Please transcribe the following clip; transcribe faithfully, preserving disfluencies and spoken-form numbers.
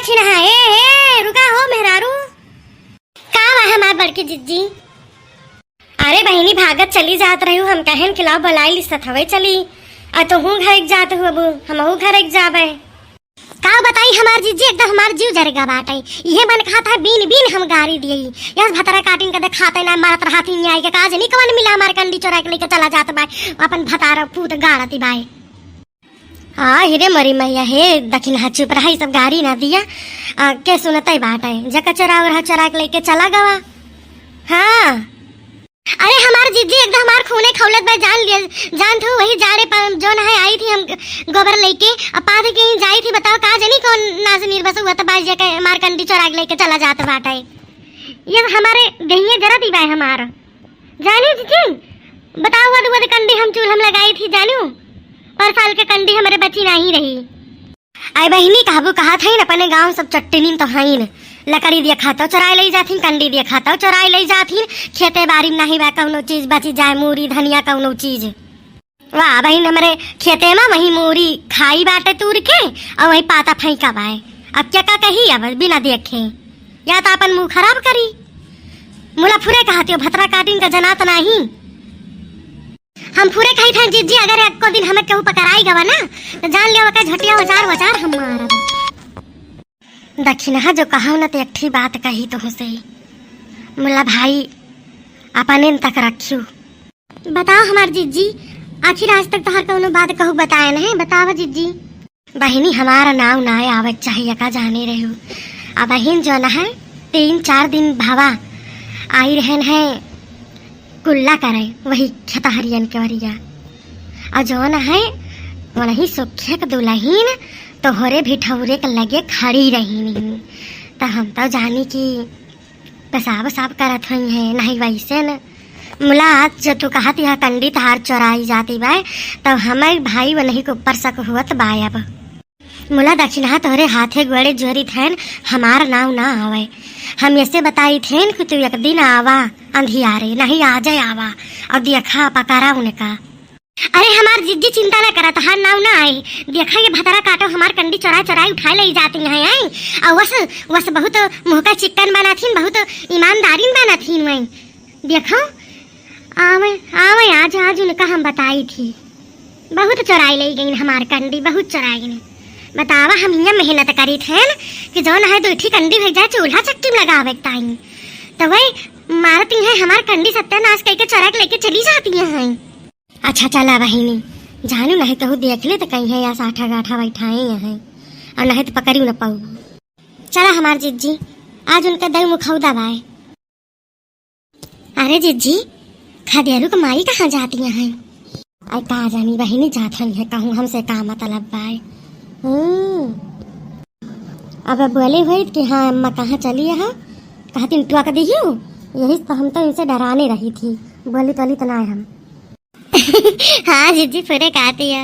कि ना, ए, ए, रुका हो मेहरारू। का बा हमार बड़की जिज्जी? अरे बहिनी, भागत चली जात रही हूँ, हम कहेन कि लाओ बुलाई ली सथवे चली। आ तोहू घर एक जात हूँ, अब हमहू घर एक जाबे। का बताई हमार जिज्जी, एकदम हमार जीव जरेगा बाटे। इहे मन कहत है बीन बीन हम गारी दिए। यस भतरा काटिन के देखाते ना मारत रहत ही आई के काज नहीं कवन मिला हमार कंडी चोरा के लेके चला जात बाय। अपन भतारा पूत गाड़ती बाय। आ, हिरे मरी मैया हे, दखिनहा चुप रहा, ई सब गारी ना दिया। आ, के सुनतै बाटे, जका चोरा उरा चोरा के लेके चला गवा। हाँ। अरे हमार जिज्जी एकदम हमार खूने खौलत बा, जान लिया, जान थू वही जाड़े पर जौन है आई थी हम गोबर लेके, अब पाद के ही जाई थी, बताओ का जानी कौन नाजनीर बस हुआ तो बाज जाके हमार कंडी चोरा के लेके चला जात बाटे। ये हमारे दहिए जरा दी बाय हमार। जानू जिज्जी, बताओ वद वद कंडी हम चूल्हा में लगाई थी जानू, पर साल के कंडी हमारे बची नहीं रही। आई बहिनी कहबू कहत हईन, अपने गाँव सब चट्टनीन तो हईन, लकड़ी दिया खातौ चोराई लई जाथिन, कंडी दिया खातौ चोराई लई जाथिन, खेते बारी में नहीं बा कौनो चीज बची जाए, मूरी धनिया कौनो चीज। वाह बहिन, हमरे खेते में वही मूरी खाई बाटे तूर के, और वही पाता फेंका बाय। अब क्या का कही अब बिना देखे, या तो अपन मुंह खराब करी। मुला फुरे कहती हो, भतरा काटिन का जनात नाही। हम फुरे कही थे जिज्जी, अगर एको दिन हमें केहू पकड़ाई गवा ना, तो जान लियो ओकर झटिया वजार वजार हम मारब। दखिनहा जो कहौ न, तो एक ठी बात कही तो से, मुला भाई, अपन इन तक रखियो। बताओ हमार जिज्जी, आखिर आज तक तोहर कौनो बात कहू बताए नहीं, बताओ जिज्जी। बहिनी, हमारा नाव ना आवे चाहिए का, जाने रहे हो। अब बहिन जो न है, तीन चार दिन भवा आई रहन है कुल्ला करे, वही खेतहरियन के वरिया। और जो न है, वही सुखे के दुलहिन तोहरे भिठौरे के लगे खड़ी रही नहीं। तो हम तो जानी कि पेशाब साफ करत हुई हैं, नहीं वैसे न। मुला आज जो तू कहत यह कंडी तहार चोराई जाती बाय, तब हमें भाई वनही के ऊपर शक हुअत बाय। अब मुला दखिनहा तोहरे हाथे गोड़े जोरी थैन, हमार नाव ना आवे। हम ऐसे बताई थेन कि तू एक दिन आवा अंधियारे, नहीं आ जाए आवा और देखा पकड़ा उनका। अरे हमार जिज्जी चिंता ना करा, तहार नाव ना आए। देखा ये भतरा काटो हमार कंडी चोराई चोराई उठाए ले जाती हैं, हैं? और वस, वस बहुत मुँह का चिक्कन बना थीन, बहुत ईमानदारीन बना थीन वहीं। देखो, आवे, आवे, आज, आज उनका हम बताई थी। बहुत चोराई ले गई हमार कंडी, बहुत चोराई ने। बतावा, हम यहाँ मेहनत करी थे कि जौन है दो ठी कंडी भई जाए चूल्हा चक्की में लगावे के ताई। तो वही मारती हैं हमार कंडी सत्यानाश करके चोरा के लेके चली जाती हैं। अच्छा चला बहिनी, जानू नहीं तो देख ले तो कहीं है या साठा गाठा बैठाए हैं, और नहीं तो पकड़ी न पाऊ। चला हमार जिज्जी, आज उनका दऊ मुखौदा बाय। अरे जिज्जी, खदेरू के माई कहाँ जाती हैं? आई का जानी बहिनी, जात हई है, कहूँ हमसे का मतलब बाय। हम्म। अब बोले हुई कि हाँ अम्मा कहाँ चली है, कहती टुआ के दिहियो, यही तो हम तो इनसे डराने रही थी, बोली तो ली तो ना हम। हाँ जिज्जी, पूरे कहती है।